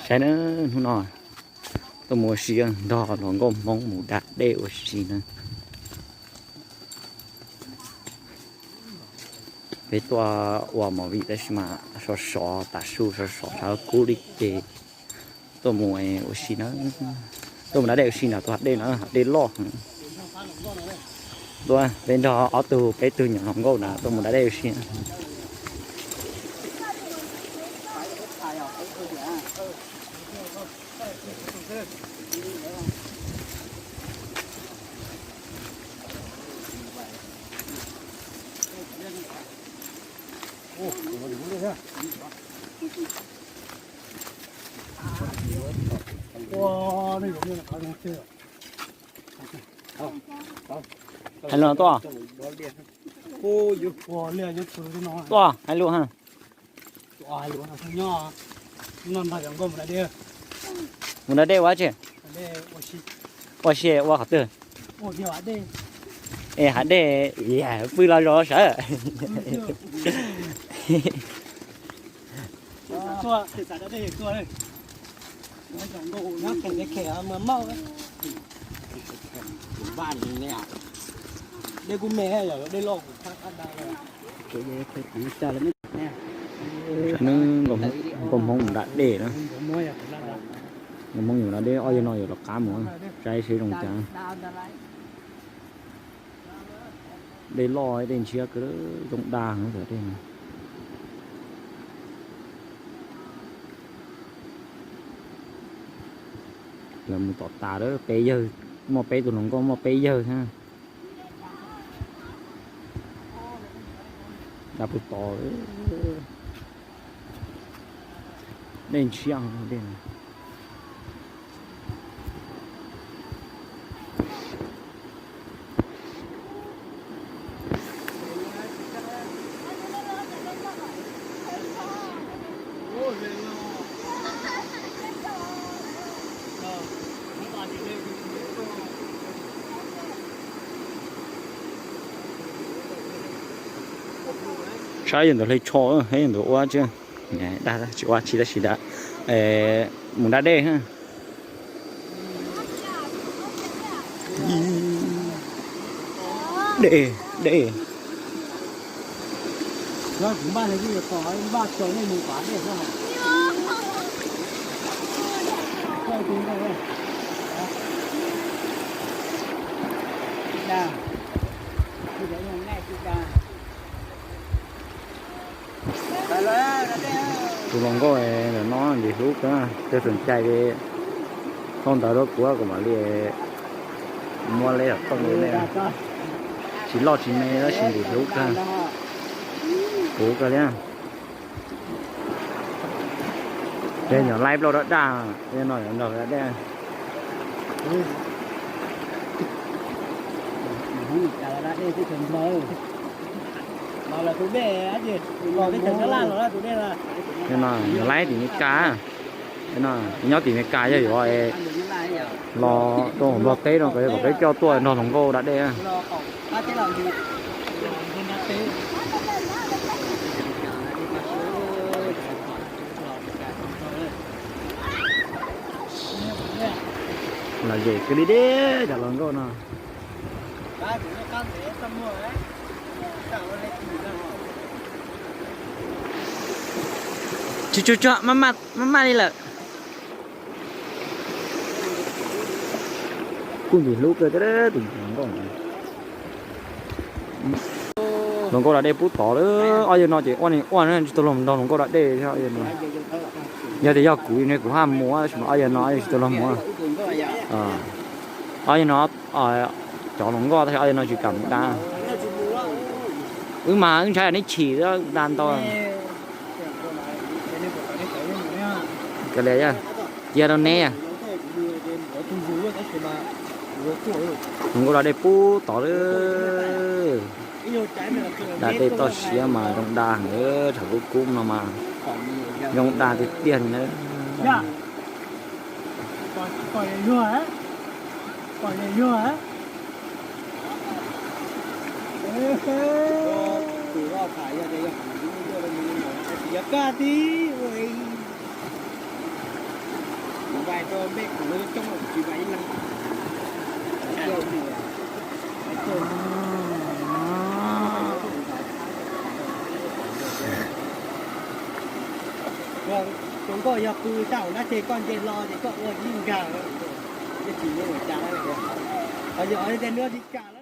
Saib na, hnub no tuaj mus ua si nrog hluas nkauj Hmoob mus da dej ua si na. Peb tuaj ua movie tab sis mas sov sov tav su sov sov sab kub li ces tuaj mus ua si na. Tuaj mus da dej ua si nram tus hav dej no, hav dej loj. Tuaj peb nrog ob tug peb tug nyuam hluas nkauj na tuaj mus da dej ua si. Hais lus tuaj. Tuaj hais lus ha. Mus da dej ua tsi? Ua si ua qhov twg? Es hav dej pw los zos sawv. Dej kuj me, dej loj. Saib nws nkauj Hmoob mus da dej na. Nkauj Hmoob yuav da dej, ob yawg no yuav rov qab mus, saib seb zoo cas. Dej loj dej ntshiab kawg, zoo dag heev dej. Lawv mus tom tas lawm, peb yawg, muaj peb tug hluas nkauj muaj peb yawg thiab. Da puag tod, dej ntshiab heev dej. Saib yog ntawd hle tsho, yog ntawd ua tsi, dag tsis ua tsi tab sis da, mus da dej. Dej, dej. Tus hluas nkauj ntawm no ntim hlub kawg, twg xom cai li thauj ntawv rau kuv, kuv mam li muab leb tom tooj rau nej. Tsis loj tsis me tab sis ntim hlub kawg, puv kawg thiab. Ces nyuam laib plaub daj daj, no nrog dej. Nyuam laib tim Mes Kas, nyob tim Mes Kas yog yuav los rau Nplog teb no, kom peb coj tuaj nrog hluas nkauj da dej. Lom zem kawg li deb cov hluas nkauj no. Tsuag tsuag, maj maj li lawm. Kuj ntim hlub kawg thiab tus hluas nkauj. Hluas nkauj da dej pub tod lawm, ob yawg no ces ua ni ua tsis tau luag nrog hluas nkauj da dej thiab. Yog tias yog kuv ne kuv haj mus, tab sis mas ob yawg no ob yawg tsis tau luag mus. Ob yawg no, cov hluas nkauj tab sis ob yawg no tsis kam mus da. Wb mas wb ntshai neb chim da ntau. Kav liam, cia rau neb. Hluas nkauj da dej pub tod lawm. Da dej toj siab mas zoo dag heev, thaum kub kub no mas zoo dag tiag tiag li na. Rau npej kuv coob los kuv tsis vam ib leeg. Tus nkauj yog pw tag hauv dab tsi koj nce hlo ces koj ua ib nkag, tsis muaj ua cas. Qhov yog tias nws tsis kam